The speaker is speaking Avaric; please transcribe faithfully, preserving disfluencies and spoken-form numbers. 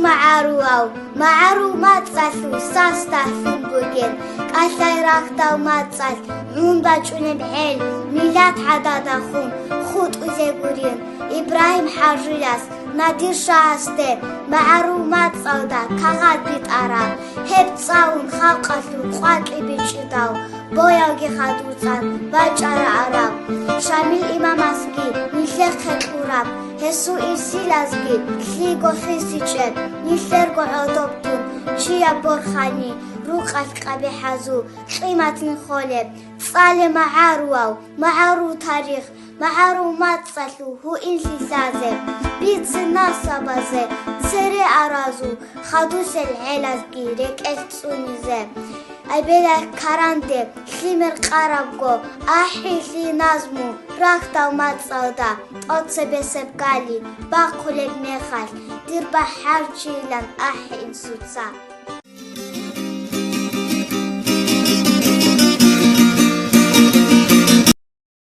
МагӀарулав, магӀарул мацӀалъул сасда лъун бугеб, кӀалъай рахьдал мацӀалъ гӀун бачӀунеб гӀел, миллат гӀададахун хутӀузе гурин. Ибрагьим ХӀажияс Надир-шагьасде магӀарул мацӀалда кагъат битӀараб, гьеб цӀалун халкъалъул къвакӀи бичӀчӀидал, боялги хадуцӀан бачӀарараб. Шамил имамасги нилъехъе кьураб, гьесул ирсилазги лъиго хисичӀеб, нилъерго гӀодобтун чияб борхани, рукъалъ къабихӀазул къиматлъун холеб. ЦӀале магӀарулав, магӀарул тарих, магӀарул мацӀалъул гьуинлъи лъазе, бице насабазе, цере аразул хадусел гӀелазги рекӀелъ цӀунизе. Эбелалъ каранде лъимер къарабго, ахӀи лъие назму рахьдал мацӀалда, тӀоцебесеб гали бахъулеб мехалъ, дир бахӀарчийилан ахӀи инсуца.